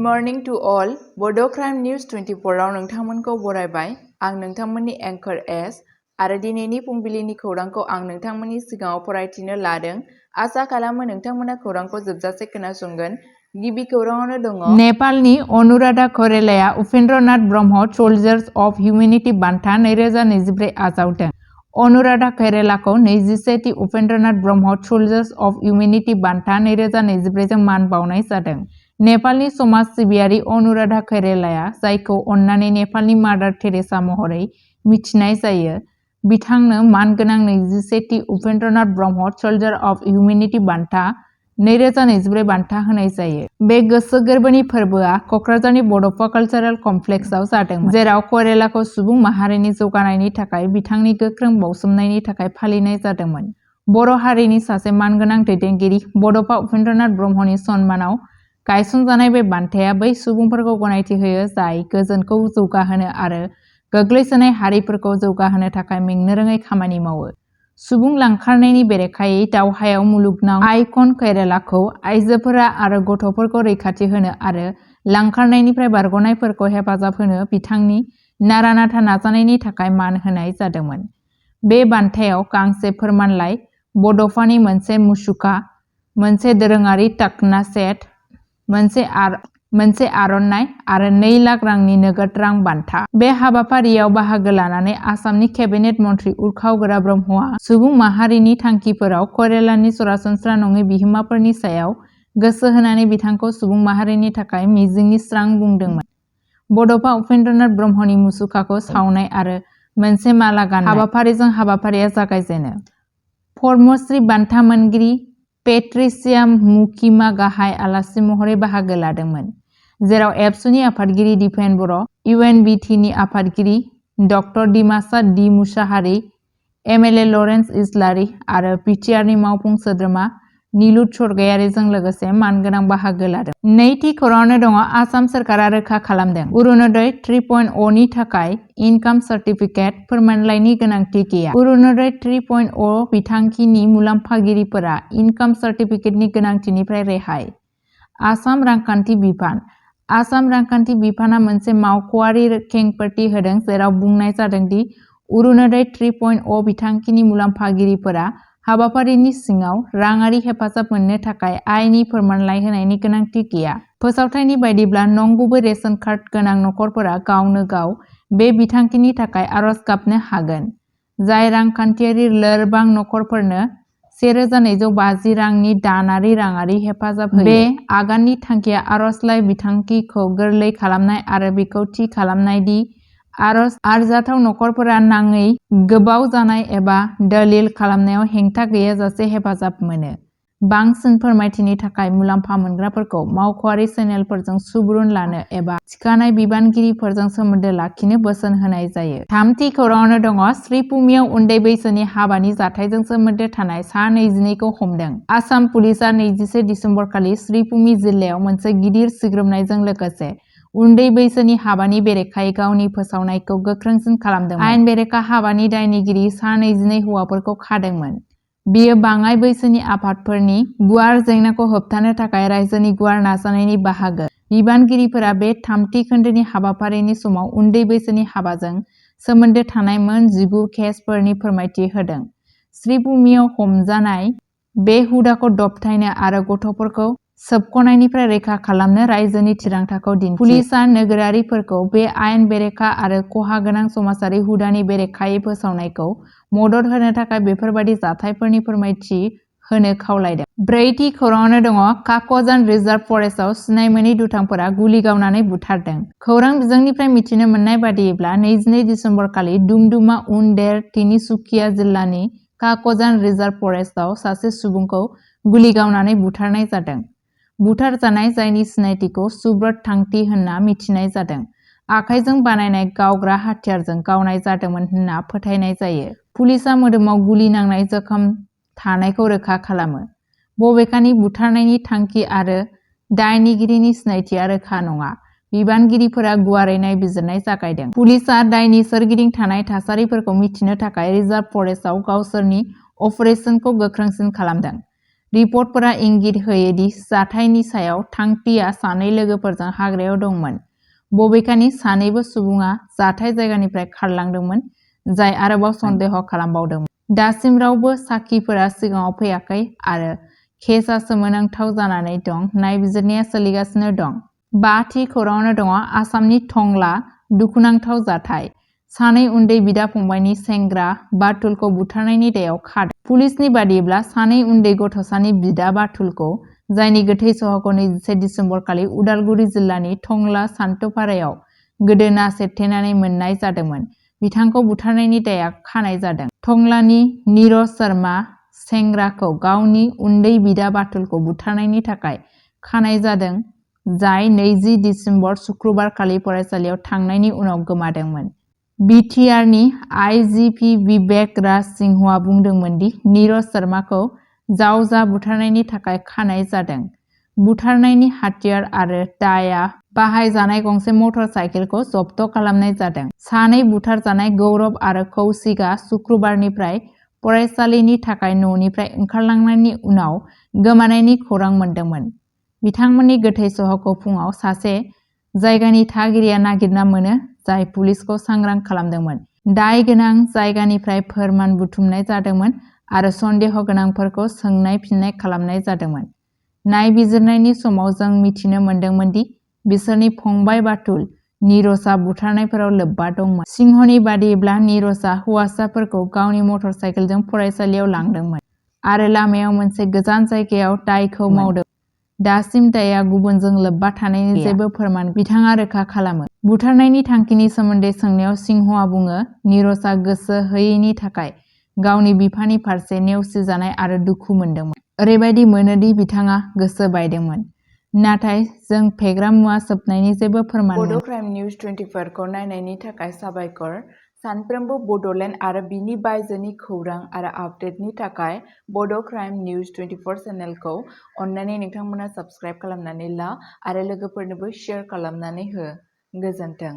morning to all. Bodo News 24 आव नोंथांमोनखौ बरायबाय। आं नोंथांमोननि एंकर एस आरो दिनैनि फुंबिलिनि खौरांखौ आं नोंथांमोननि सिगाङाव फरायथिनो लादों। आसा खालामो नोंथांमोना खौरांखौ जोबजासे खोनासंगोन। गिबि खौराङावनो दङ नेपालनि अनुराधा खरेलाया उपेन्द्र नाथ ब्रह्म सोल्जार्स अफ हिउमेनिटी बान्था 2024 आजावदों। अनुराधा खरेलाखौ 21थि उपेन्द्र नाथ ब्रह्म सोल्जार्स अफ हिउमेनिटी बान्था 2024 जों मान बावनाय जादों। नेपालनि समाज सिबियारि अनुराधा खरेलाया, जायखौ अन्नानै नेपालनि मादार टेरेसा महरै मिथिनाय जायो, बिथांनो मानगोनां 21थि उपेन्द्र नाथ ब्रह्म सोल्जार अफ हिउमेनिटी बान्था 2024 बान्था होनाय जायो। बे गोसो गोरबोनि फोरबोआ क'क्राझारनि बड'फा कालचारेल कमप्लेक्सआव जादोंमोन, जेराव खरेलाखौ सुबुं माहारिनि जौगानायनि थाखाय बिथांनि गोख्रों बाउसोमनायनि थाखाय फालिनाय जादोंमोन। बर' हारिनि सासे मानगोनां दैदेनगिरि बड'फा उपेन्द्र नाथ ब्रह्मनि सन्मानाव गायसनजानाय बे बान्थाया बै सुबुंफोरखौ गनायथि होयो जाय गोजोनखौ जौगाहोनो आरो गोग्लैसोनाय हारिफोरखौ जौगाहोनो थाखाय मेंनो रोङै खामानि मावो। सुबुं लांखारनायनि बेरेखायै दावहायाव मुलुगनां आइकन खरेलाखौ आइजोफोरा आरो गथ'फोरखौ रैखाथि होनो आरो लांखारनायनिफ्राय बारग'नायफोरखौ हेफाजाब होनो बिथांनि नारा-नाथा नाजानायनि थाखाय मान होनाय जादोंमोन। बे बान्थायाव गांसे फोरमानलाइ, बड'फानि मोनसे मुसुखा, मोनसे दोरोङारि टाकना सेट, मोनसे आर'नाइ आरो 2 लाख रांनि नोगोद रां बान्था। बे हाबाफारियाव बाहागो लानानै आसामनि केबिनेट मन्त्रि उर्खाव गोरा ब्रह्मआ सुबुं माहारिनि थांखिफोराव खरेलानि सरासनस्रा नङै बिहोमाफोरनि सायाव गोसो होनानै बिथांखौ सुबुं माहारिनि थाखाय मिजिंनि स्रां बुंदोंमोन। बड'फा उपेन्द्र नाथ ब्रह्मनि मुसुखाखौ सावनाय आरो मोनसे माला गाननाय हाबाफारिजों हाबाफारिया जागायजेनो। पद्मश्री बान्था मोनगिरि पेट्रिसिया मुकिमा गाहाय आलासि महरै बाहागो लादोंमोन, जेराव एबसुनि आफादगिरि दिपेन बर', इउएनबिटिनि आफादगिरि doctor Dimasa D Musahary, MLA Lawrence Islary आरो बिटिआरनि मावफुं सोद्रोमा नीलुत स्वर्गायारिजों लोगोसे मानगोनां बाहागो लादों। नैथि खौराङावनो दङ आसाम सोरखारा रोखा खालामदों अरुणोदय 3.0 नि थाखाय इनकाम सार्टिफिकेट फोरमानलाइनि गोनांथि गैया। अरुणोदय 3.0 बिथांखिनि मुलाम्फागिरिफोरा इनकाम सार्टिफिकेटनि गोनांथिनिफ्राय रेहाय। आसाम रांखान्थि बिफान। आसाम रांखान्थि बिफानआ मोनसे मावख'आरि खेंफोरथि होदों जेराव बुंनाय जादों दि अरुणोदय 3.0 बिथांखिनि मुलाम्फागिरिफोरा हाबाफारिनि सिङाव राङारि हेफाजाब मोननो थाखाय आयनि फोरमानलाइ होनायनि गोनांथि गैया। फोसावथायनि बायदिब्ला नंगुबै रेशन कार्ड गोनां नखरफोरा गावनो गाव बे बिथांखिनि थाखाय आर'ज गाबनो हागोन, जाय रांखान्थियारि लोरबां नखरफोरनो 1250 रांनि दानारि राङारि हेफाजाब होयो। बे आगाननि थांखिया आर'जलाइ बिथांखिखौ गोरलै खालामनाय आरो बेखौ थि खालामनाय दि आर'ज आरजाथाव नखरफोरा नाङै, गोबाव जानाय एबा दलिल खालामनायाव हेंथा गैयाजासे हेफाजाब मोनो। बांसिन फोरमायथिनि थाखाय मुलाम्फा मोनग्राफोरखौ मावख'आरि चेनेलफोरजों सुबुरुन लानो एबा थिखानाय बिबानगिरिफोरजों सोमोन्दो लाखिनो बोसोन होनाय जायो। थामथि खौराङावनो दङ श्रीभूमियाव उन्दै बैसोनि हाबानि जाथायजों सोमोन्दो थानाय सा 22 खौ हमदों। आसाम पुलिसआ 21 दिसेम्बरखालि श्रीभूमि जिल्लायाव मोनसे गिदिर सिग्रोमनायजों लोगोसे उन्दै बैसोनि हाबानि बेरेखायै गावनि फोसावनायखौ गोख्रोंसिन खालामदोंमोन। आयेन बेरेखा हाबानि दायनिगिरि सा 22 हौवाफोरखौ खादोंमोन। बेयो बाङाइ बैसोनि आफादफोरनि गुवार जेंनाखौ होबथानो थाखाय रायजोनि गुवार नाजानायनि बाहागो। बिबानगिरिफोरा बे थामथि खोन्दोनि हाबाफारिनि समाव उन्दै बैसोनि हाबाजों सोमोन्दो थानाय मोन 19 केसफोरनि फोरमायथि होदों। श्रीभूमियाव हमजानाय बे हुदाखौ दबथायनो आरो गथ'फोरखौ सोबख'नायनिफ्राय रैखा खालामनो रायजोनि थिरांथाखौ दिन्थियो। पुलिसआ नोगोरारिफोरखौ बे आयेन बेरेखा आरो खहा गोनां समाजारि हुदानि बेरेखायै फोसावनायखौ मदद होनो थाखाय बेफोरबादि जाथायफोरनि फोरमायथि होनो खावलायदों। ब्रैथि खौराङावनो दङ काकजान रिजार्भ फरेस्टआव सिनाय मोनै दुथांफोरा गुलि गावनानै बुथारदों। खौरां बिजोंनिफ्राय मिथिनो मोननाय बादियैब्ला 22 दिसेम्बरखालि डुमडुमा उनडेर तिनिसुकिया जिल्लानि काकजान रिजार्भ फरेस्टआव सासे सुबुंखौ गुलि गावनानै बुथारनाय जादों। बुथारजानाय, जायनि सिनायथिखौ सुब्रत थांती होनना मिथिनाय जादों, आखाइजों बानायनाय गावग्रा हाथियारजों गावनाय जादोंमोन होनना फोथायनाय जायो। पुलिसआ मोदोमाव गुलि नांनाय जोखोम थानायखौ रोखा खालामो, बबेखानि बुथारनायनि थांखि आरो दायनिगिरिनि सिनायथिया रोखा नङा। बिबानगिरिफोरा गुवारै नायबिजिरनाय जागायदों। पुलिसआ दायनि सोरगिदिं थानाय थासारिफोरखौ मिथिनो थाखाय रिजार्भ फरेस्टआव गावसोरनि अपारेसनखौ गोख्रोंसिन खालामदों। रिपर्टफोरा इंगित होयो दि जाथायनि सायाव थांखिया सानै लोगोफोरजों हाग्रायाव दंमोन। बबेखानि सानैबो सुबुङा जाथाय जायगानिफ्राय खारलांदोंमोन, जाय आरोबाव सन्देह खालामबावदोंमोन। दासिम रावबो साखिफोरा सिगाङाव फैयाखै आरो केसआ सोमोनांथाव जानानै दं। नायबिजिरनाया सोलिगासिनो दं। 5 थि खौराङावनो दङ आसामनि टंला दुखुनांथाव जाथाय। सानै उन्दै बिदा-फंबायनि सेंग्रा बाथुलखौ बुथारनायनि दायाव खादों। पुलिसनि बादिब्ला सानै उन्दै गथ'सानि बिदा बाथुलखौ, जायनि गोथै सह'खौ 21 दिसेम्बर खालि उदालगुरि जिल्लानि टंला सान्थौपारायाव गोदोना सेबथेनानै मोननाय जादोंमोन, बिथांखौ बुथारनायनि दाया खानाय जादों। टंलानि नीरज शर्मा सेंग्राखौ गावनि उन्दै बिदा बाथुलखौ बुथारनायनि थाखाय खानाय जादों, जाय 20 दिसेम्बर सुक्रुबार खालि फरायसालियाव थांनायनि उनाव गोमादोंमोन। बिटिआरनि आइजिपि बिबेक राज सिंहआ बुंदोंमोन दि नीरज शर्माखौ जावजा बुथारनायनि थाखाय खानाय जादों। बुथारनायनि हाथियार आरो दायआ बाहायजानाय गंसे मटर साइकेलखौ जब्द खालामनाय जादों। सानै बुथारजानाय गौरब आरो कौशिकआ शुक्रबारनिफ्राय फरायसालिनि थाखाय न'निफ्राय ओंखारलांनायनि उनाव गोमानायनि खौरां मोनदोंमोन। बिथांमोननि गोथै सह'खौ फुङाव सासे जायगानि थागिरिया नागिरना मोनो, जाय पुलिसखौ सांग्रां खालामदोंमोन। दाय गोनां जायगानिफ्राय फोरमान बुथुमनाय जादोंमोन आरो सन्देह गोनांफोरखौ सोंनाय फिननाय खालामनाय जादोंमोन। नायबिजिरनायनि समाव जों मिथिनो मोनदोंमोन दि बिसोरनि फंबाय बाथुल, नीरजआ बुथारनायफोराव लोब्बा दंमोन। सिंहनि बादिब्ला नीरजआ हौवासाफोरखौ गावनि मटर साइकेलजों फरायसालियाव लांदोंमोन आरो लामायाव मोनसे गोजान जायगायाव दायखौ मावदोंमोन। दासिम दायआ गुबुनजों लोब्बा थानायनि जेबो फोरमान बिथाङा रोखा खालामो। बुथारनायनि थांखिनि सोमोन्दै सोंनायाव सिंहआ बुङो, नीरजआ गोसो होयैनि थाखाय गावनि बिफानि फारसे नेवसिजानाय आरो दुखु मोनदोंमोन। ओरैबायदि मोनो दि बिथाङा गोसो बायदोंमोन, नाथाय जों फेग्रा मुवा सोबनायनि जेबो फोरमान मोनाखै। बड' क्राइम निउज 24 खौ नायनायनि थाखाय साबायखर। सानफ्रोमबो बड'लेण्ड आरो बिनि बायजोनि खौरां आरो आपडेटनि थाखाय बड' क्राइम निउज 24 चेनेलखौ अन्नानै नोंथांमोना साबस्क्राइब खालामनानै ला आरो लोगोफोरनोबो शेयार खालामनानै हो। गोजोन्थों।